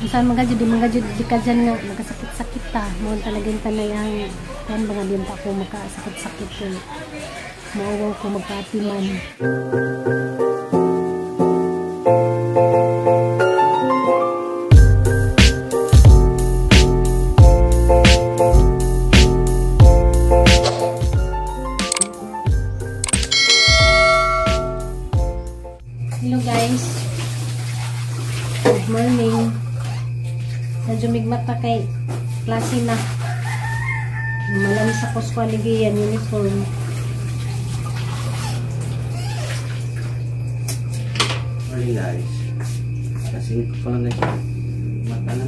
Saan mga jud, di mga jud di ka dyan nga magkasakit-sakit ta. Mo talagang tanay ang kuan mga di pa ako makasakit-sakit kay mauwaw ko magkaatiman. Hello guys. Good morning. Medyo migmata kay klase na. Malam sa kuskwa ni Gian uniform. Morning guys. Kasi ko lang guys. Mata na.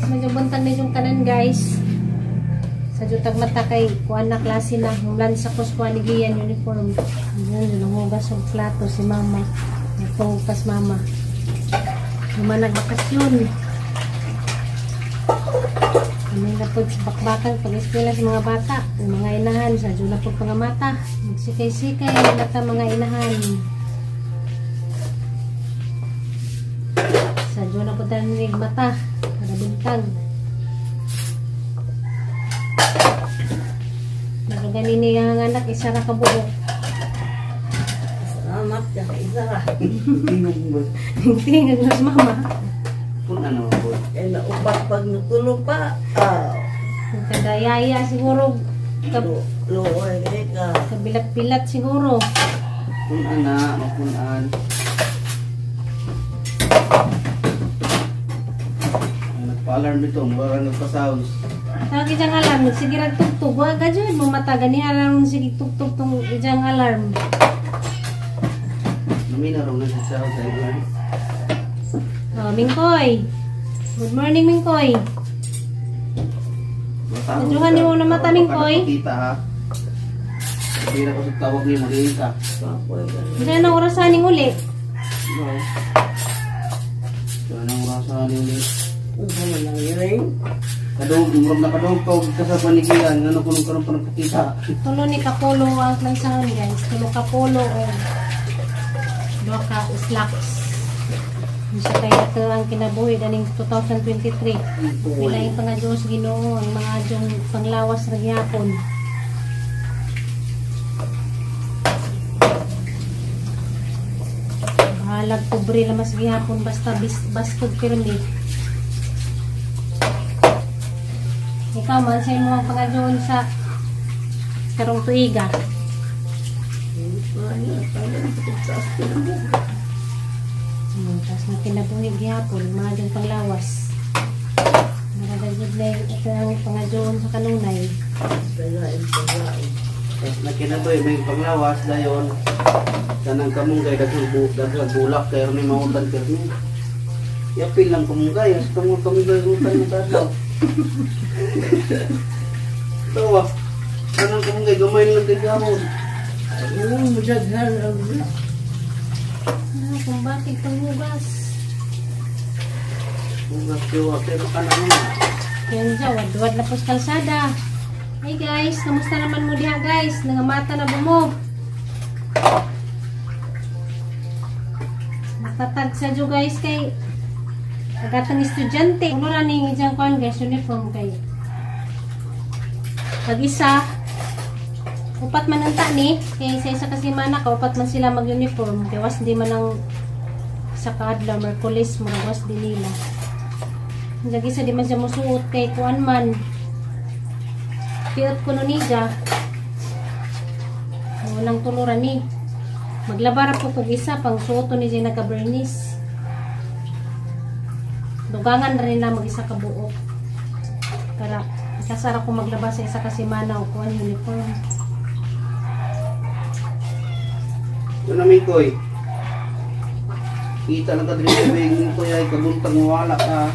Medyo buntag na yung kanan guys. Sa jutag mata kay kuan na klase na. Humlan sa kuskwa ni Gian uniform. Ayan, nangugas og plato si mama. Nagpungpas mama. Lumanag bakasyon. Kami na po sa bakbakan pag-eskwela sa mga bata. Yung mga inahan, sa dyan na po pangamata. Magsikay-sikay mata mga inahan. Sa dyan na po tanig mata. Para buntag. Nagaganini ang anak, isa ra ka buok. Salamat ka, isa ra. Tingog na mama. Kung ano po. Kaya naupat pag natulog pa. Kagayaya siguro. Luoy ka. Kabilat-bilat siguro. Kung ana, mapunan. Nagpa-alarm dito, mura nagpa-sounds. Tawag ijang alarm, sige rag tugtog. Wag ka dyan, mumata gani alarm, sige tugtog tong ijang alarm. Namina raw na sa sound sa alarm. Oh, Mingkoy. Good morning, Mingkoy. Medyohan niyo na mata, Mingkoy. Kita ha. Hindi na ko sa tawag niyo, mag-iin ka. Diyan ang orasaning uli. No. Diyan ang orasaning uli. Kadog, murag na kadog ka sa panigian, ano kung karon pa nagpakita. Tulo ni kapolo ang lansangan guys. Tulo kapolo o duha ka slacks. Unsa kay ito ang kinabuhi daning 2023. Milaing pa nga Diyos Ginoo ang mga adyong panglawas ra gihapon. Bahalag pobre lamas gihapon basta bastog pirmi. Ikaw man sa imong pangadyon sa karong tuiga. Taas na kinabuhi gihapon, mga diyang panglawas. Nakagagod na ito ang pangadyon sa kanunay. Taas na kinabuhi, may panglawas dayon. Kanang kamunggay, daghang bulak, kaya may mautan pirmi. Yapil lang kamunggay, sa kamunggay, utan mo kadlaw. Tawa. Kanang kamunggay, gamay lang kagahon. Ano mo dyan? Kung bakit panghugas? Hugas ko, kaya makanan mo. Kaya dyan, wad-wad na po sa kalsada. Hey guys, kamusta naman mo diha guys? Nangamata na ba mo? Matatag sa dyo guys kay agatang estudyante. Ulo na ni dyan kuhan guys, uniform kay. Pag isa, upat man ang tani, kaya isa-isa kasi mana ka, upat man sila mag-uniform. Kaya was di man ang sa kaadlaw, Merkulis, mga was di nila. Ang isa di man siya musuot kay kuan man. Piyot ko nun niya. Walang tuluran ni. Maglabara po kog isa, pang suoto ni siya nagka-bernis. Dugangan rin na mag-isa ka buok. Para kasara ko maglaba sa isa kasi mana o kuan uniform. Ito na Mingkoy. Kita lang ka dito Mingkoy ay kabuntang wala ka.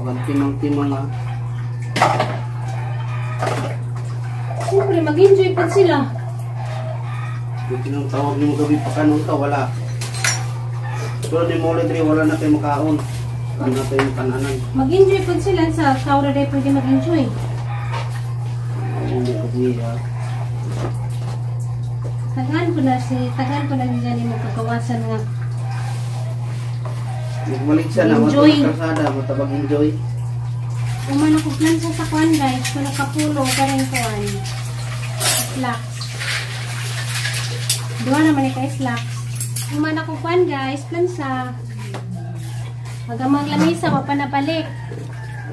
Pagtimang-timang ha. Siyempre mag-enjoy pa sila. Buti nang tawag niyo gabi pa kanon ka wala. Pero di mo ulit wala na kayo makaon. Wala na kayo makananan. Mag-enjoy po sila sa kaura day pwede mag-enjoy. Niya. Tagaan ko na si tagaan ko na si Johnny mo kagawasan nga. Nagbalik siya na Enjoy. matubag kalsada, matabag enjoy. Umano ko plan sa kuan guys, kuno kapulo karing kuan. Slacks. Duha naman ni kay slacks. Umano ko kuan guys, plan sa Hagamang lamisa wa pa nabalik.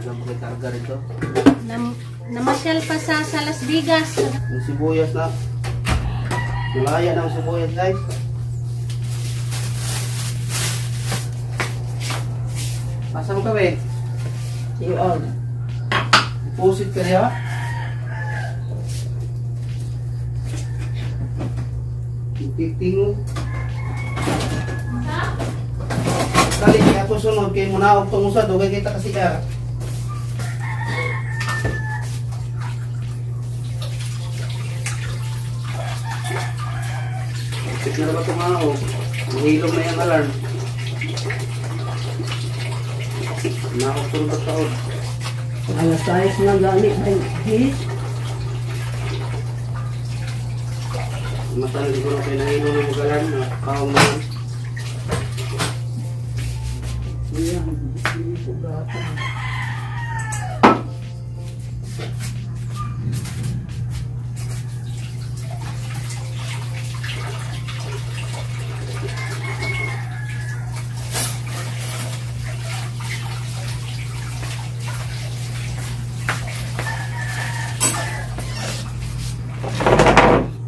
Alam mo kay karga rito. Namasyal pa sa Las Vegas. Yung sibuyas na. Malaya na ang sibuyas guys. Asa mo kami? Siyon. Deposit ka niya? Titingo. Kali kaya ako sunod kay munaog tong usa dugay kita kasi ka. Check na ba itong aog? Mahilom na yung alarm. Naog ko rin taon. Alas 6 na gani ay hit. Matan ko na kayo nahilom ng mag-alarm. Nakakaong na. Iya, hindi ko gata.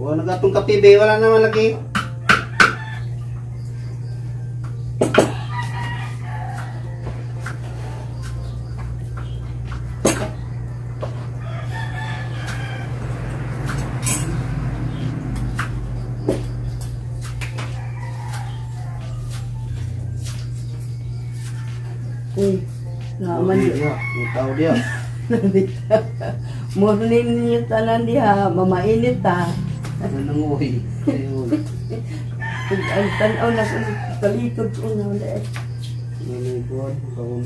Wala na gatong kape, be. Wala naman lagi. Uy, naman Diya, may tao diya. Morning ninyo tanan diha, mamainit ta. Ano uy? Ayun. Ang tanaw na sa talikod ko na wala eh. Ano yung buwan? Kaon.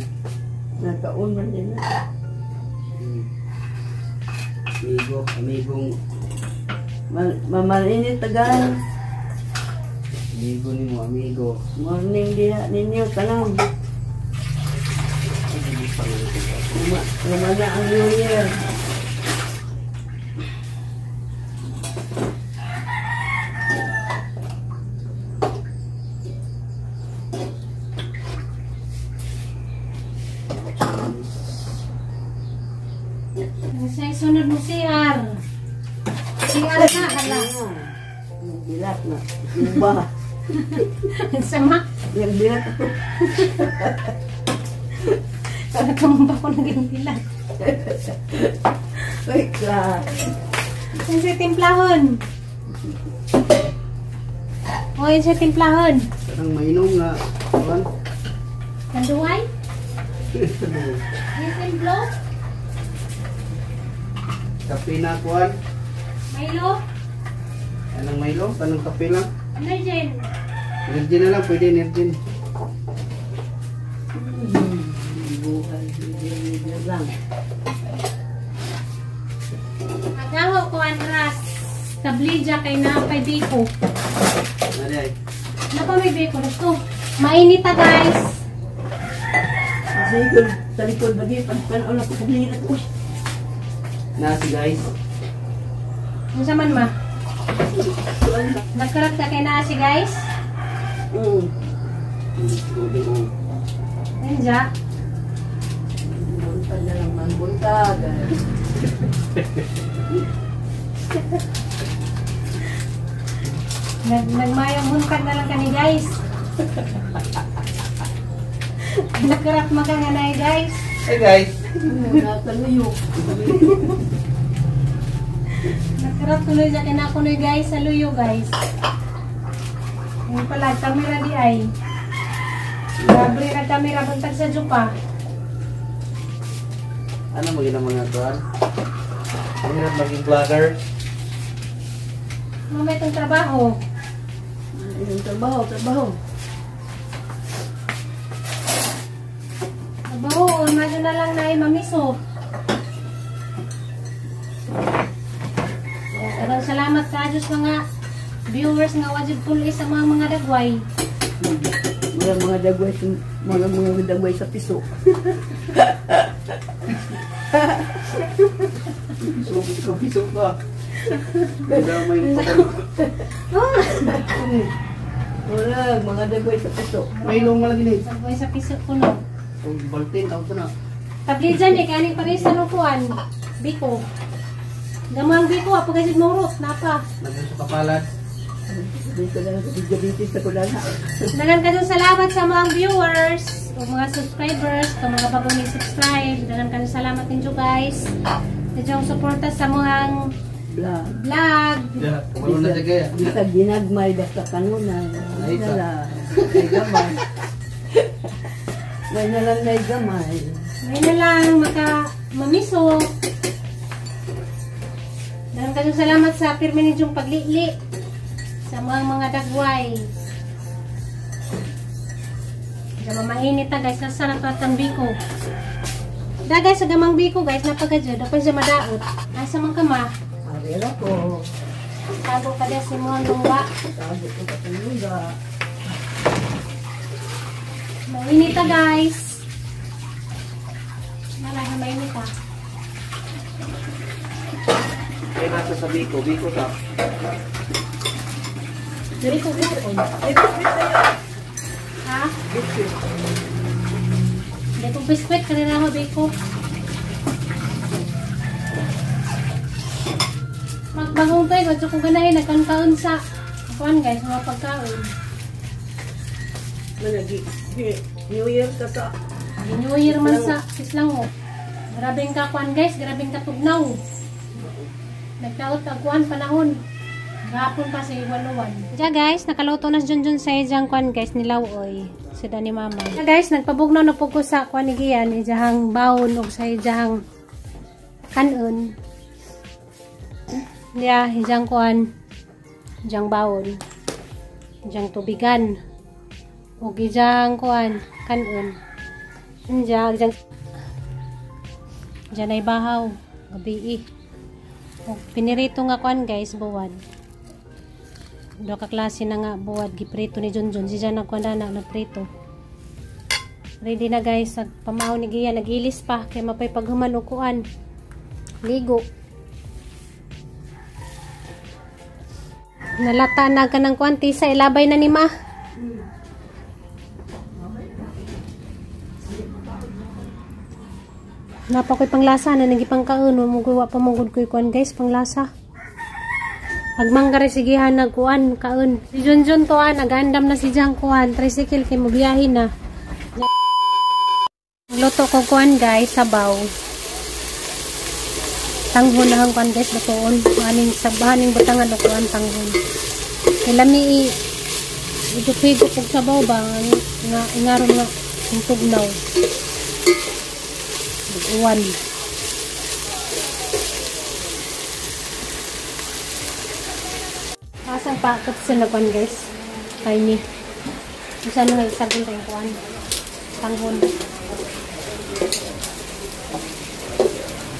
Nakaon man din na. Amigo, amigong, Mamainit ta guys. amigo ni mo, amigo. Morning diha ninyo tanan. Lumana ang New Year. Sa sunod mo CR. CR na hala. Yung bilat na. Yung ba? Sama. Yung bilat ito. Para kamo ba ko naging bilat? Wait lang. Yan sa timplahon. O, yan sa timplahon. Parang mainom na. Kuan. Kanduay? Yes and blow? Kape na, kuan. Milo? Anong Milo? Anong kape lang? Energen? Energy na lang, pwede energy. Buhay, hindi lang. Agaho ko andras. Tablidya kay na kay biko. Ano ay? Ano pa may biko? Gusto. Mainit ta guys. Kasi talikod lagi, pagpanaw na ko paglirat ko. Nasi guys. Ano sa man ma? Nagkarat ka kay nasi guys? Ninja. Buntag na lang man, buntag. Nagmayong buntag na lang kani guys. Nagkarat makanganay guys. Hey guys. Nataluyo. Nagkarat tuloy sa kinakunoy guys sa luyo guys. Yung pala, kamera di ay. Grabe na kamera buntag sa jupa. Ano mo ginang mga tuan? Ang hirap maging vlogger. Mamay itong trabaho. Yung trabaho, trabaho. Trabaho, mado na lang na ay mamiso. Daghang salamat sa Diyos mga viewers nga wajib pulis sa mga dagway. Mga dagway, mga dagway sa piso. Piso ka. Wala, mga dagway sa piso. May ilong malagi ni. Dagway sa piso ko no. Baltin, tawag na. Tabli dyan eh, kaning pares sa nukuan. Biko. Gamang biko, apo kasi murot, napa. Nagay sa kapalad. Dito lang, diabetes sa kulana. Dagan ka salamat sa mga viewers o mga subscribers, o mga bagong subscribe. Dagan ka salamat ninyo guys. Medyo suporta sa mga vlog. Vlog. Yeah, wala na siya. Bisag ginagmay basta kanunay. Ay, May na lang. May gamay. May na lang may gamay. May na lang maka mamiso. Dagan ka salamat sa pirmi ninyong paglili sa mga dagway. Diyan mainit ta guys, nasa na to at ang biko. Da guys, sa gamang biko guys, napagadyo, dapat siya madaot. Asa man ka ma? Arera ko. Tago ka din si mga lungga. Tago ko ka lungga. Mainit ta guys. Wala na mainit ta. Kaya nasa sa biko, biko ta. Biko ko. Ha? Hindi ko biskwit, kanina ako biko. Magbagong tayo, gusto kong ganahin, nagkankaon sa kuan guys, mga pagkaon. Managi, New Year ka sa New Year man sa Kislango. Grabeng kakuan guys, grabeng katugnaw. Nagdaot ang kuan panahon. Gapon pa sa iwaluan. Diya guys, nakaluto na si Junjun sa ijang kuan guys, nilawoy. Sida ni mama. Diya guys, nagpabugnaw na po ko sa kuan ni Gian, ijahang bawon og sa ijahang kanon. Diya, ijang kuan, ijang bawon. Ijang tubigan. Og ijang kuan, kanon. Diya, ijang diyan ay bahaw, gabi eh. Og pinirito nga kuan guys, buwad. Duha ka klase na nga buwad giprito ni Junjun. Si Jan nagkuan na naprito. Ready na guys, pamaw ni Gia nagilis pa kay mapay paghuman og kuan. Ligo. Nalata na ka ng kuan tisa ilabay na ni ma. Napa ko'y panglasa na nagipangkaon mo wa pa mong ko'y kuan guys panglasa. Pagmanggare sigihan nagkuan kaon. Si Junjun toan nagandam na si Jang kuan tricycle kay mobiyahe na. Luto ko kuan guys sabaw. Tanghon na ang kuan guys lutoon. Aning sabahaning butangan o kuan tanghon. Kay lami i-higop og sabaw ba nga ingaron nga tugnaw. Uwan. Asang pakot sa nagkuan guys. Tiny. Isa na nga isagol tayong kuan. Tanghon.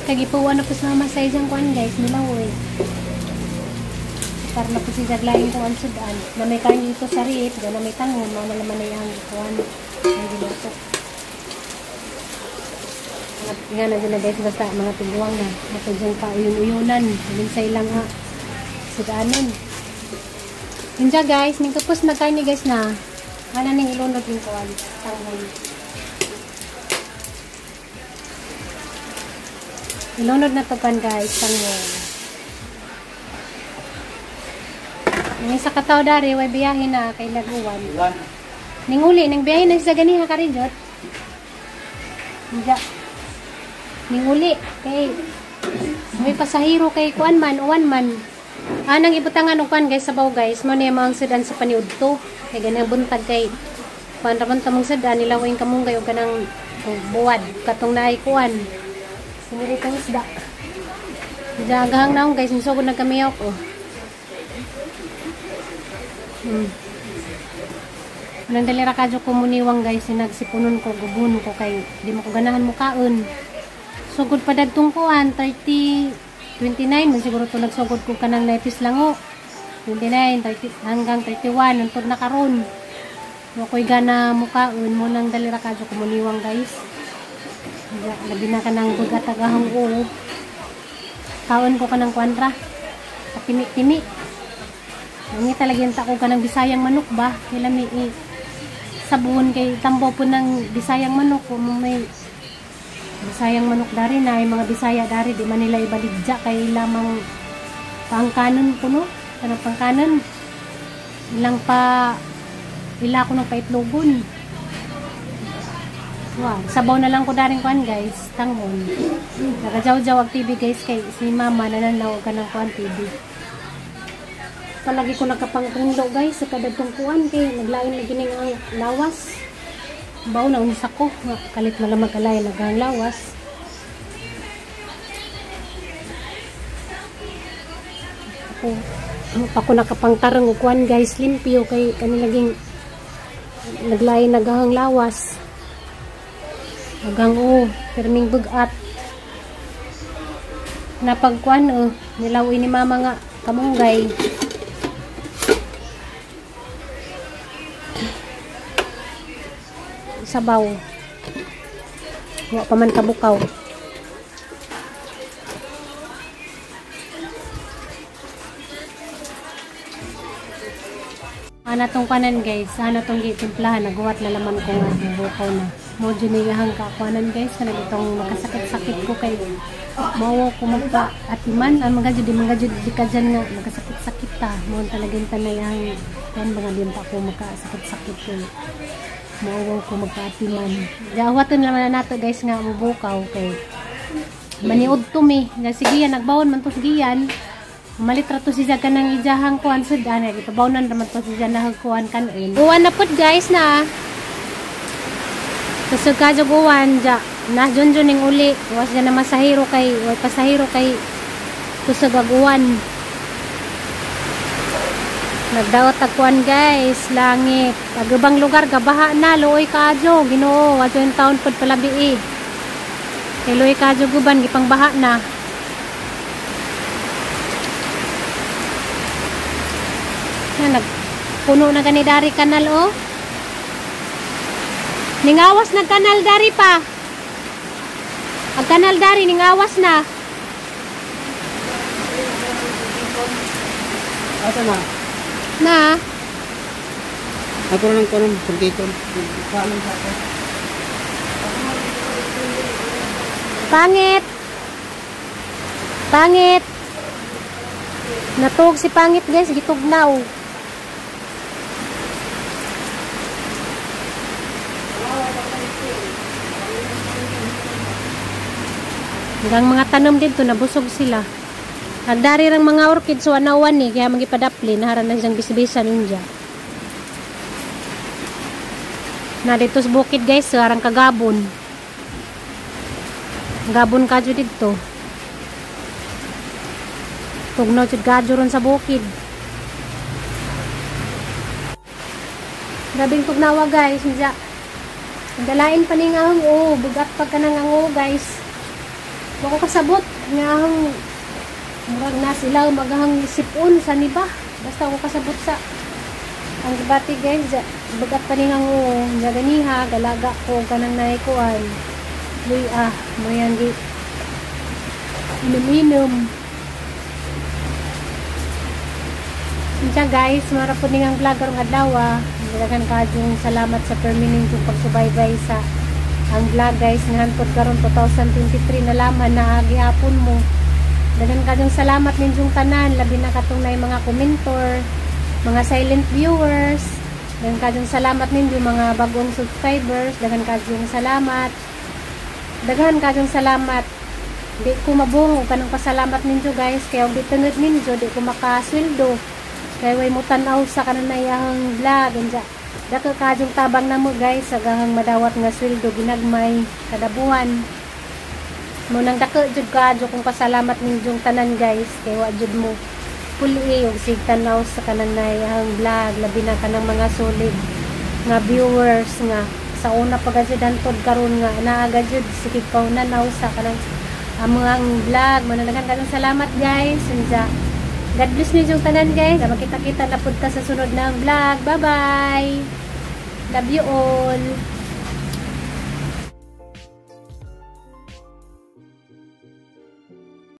Kagipuan na po sa mama sa isang kuan guys. Nilawoy. Para na po si Jaglayin kuan sudan. Na may kain dito sa riit. Na may tanghon. Mga nalaman na yung kuan. Ang giluto. Nga na dyan na guys. Basta mga tiguang na. Matudyang pa uyun-uyunan. Minsay lang ha. Sudanon. Yun siya guys, nagtapos na tayo ni guys na. Wala nang ilunod yung kuwan. Tanghon. Ilunod na to kan guys, tanghon. Ang isa katao dari, way biyahe na kay Laguan. Ninguli, nang biyahe na siya ganiha ka rin, Jot. Diya. Ninguli, kay may pasahero kay kuan man, uwan man. Anang ibutangan og kuan guys sabaw guys, mo niya mga sudan sa paniudto. Kay ganang buntag kay kuan raman ta mong sudan nilawin kamunggay og kanang buwad katong naay kuan. Siniritong isda. Jagahang naong guys, misugod na kami ako. Anang dali ra kadyo ko muniwang guys, sinagsipunon ko, gubon ko kay di mo ko ganahan mo kaon. Sugod pa dagtong kuan 30 29 man siguro to nagsugod ko kanang naipis lango. 29, 30, hanggang 31 hantod na karon. Wa ko'y gana mukaon mo nang dali ra kadyo kumuniwang guys. Labi na kanang bugat-agahang ulo. Kaon ko kanang kuanra. Kapini-pini. Ang talagyan ta ko kanang Bisayang manok ba? Kay lami sabon kay tambo po ng Bisayang manok kung may Bisayang manok dari na yung mga Bisaya dari di man nila ibaligya kay lamang pangkanon po no? Kanang pangkanon. Ilang pa ila ko ng paitlogon. Wow, sabaw na lang ko daring kuan guys, tanghon. Nagajaw-jaw ang TV guys kay si mama nananaw ka ng kuan TV. Palagi ko nakapangkringlo guys sa kadadtong kuan kay naglain na gining ang lawas. Baw na unsa ko, kalit na lang magalay naghang lawas. Ako, pa ko nakapangtarang og kuan guys, limpyo kay kani laging naglain naghang lawas. Agang o, perming bugat. Napagkuan o, nilawi ni mama nga kamunggay. Sabaw. Wa pa man kabukaw. Ana tong kanan guys, ana tong gitimplahan, naguwat na laman ko nga bukaw na. Mo jud ni iyang kakuanan guys, kanang itong makasakit-sakit ko kay mao ko magpa atiman, ang mga jud di ka dyan nga magkasakit-sakit ta. Mo talagang tanay ang kuan mga diyan pa ko makasakit-sakit kay mao ko magpaatiman. Giawaton naman na nato guys nga mubukaw kay maniud to mi. Sige yan, nagbawon man to sigiyan. Malit ra to siya kanang ijahang kuan sud ana gipabawnan ra man to siya nahagkuan kanon. Uwan na pud guys na. Kusog ka jud uwan ja. Na junjun ning uli. Was na masahiro kay way pasahiro kay kusog ag uwan. Nagdaot ag kuan guys, langit. Ag ubang lugar gabaha na luoy kaadyo. Ginoo, adyo in town pud palabi eh. Kay luoy kaadyo guban gipangbaha na. Na nagpuno na gani dari kanal oh. Ningawas na kanal dari pa. Ang kanal dari ningawas na. Asa na? Na. Ako lang karon dito. Pangit. Pangit. Natug si pangit guys, gitugnaw. Hanggang mga tanom dito, nabusog sila. Nagdari rang mga orchid, so anawan eh, kaya magipadapli, naharan lang siyang bisbisan ninja. Na dito sa bukid guys, harang kagabon. Gabon kadyo dito. Tugnaw jud kadyo ron sa bukid. Grabing tugnawa guys, ninja. Dalain pa ning ahong oh, bugat pag kanang ang guys. Wako kasabot nga ahong murag na sila magahang sipon sa niba. Basta ako kasabot sa ang gibati guys, bugat pa ning ang nga ganiha galaga ko kanang naikuan. Luy ah, moyan gi inom-inom. Unsa guys, mara pud ning ang vlog karong adlaw. Daghan kaayong salamat sa permining yung pagsubaybay sa ang vlog guys. Ngantod karon 2023 na laman na gihapon mo. Daghan kaayong salamat ninyong tanan, labi na katong nay mga commentor, mga silent viewers. Daghan kaayong salamat ninyo mga bagong subscribers. Daghan kaayong salamat. Daghan kaayong salamat. Di ko mabungo kanang pasalamat ninyo guys, kay og di tungod ninyo di ko makasweldo. Kay way mo tan-aw sa kananayahang vlog unsa. Dako kaayong tabang namo guys sa gahang madawat nga sweldo ginagmay kada buwan. Mo nang dako jud kaadyo kung pasalamat ninyong tanan guys kay wa jud mo puli og sig tan-aw sa kananayahang vlog, labi na kanang mga solid nga viewers nga sa una pa gajud hantod karon nga naa gajud sige paunanaw sa kanang Among vlog. Mananagan kayong salamat, guys. Unsa. God bless niyo yung tanan, guys. Makita-kita na pud ta sa sunod na vlog. Bye-bye. Love you all.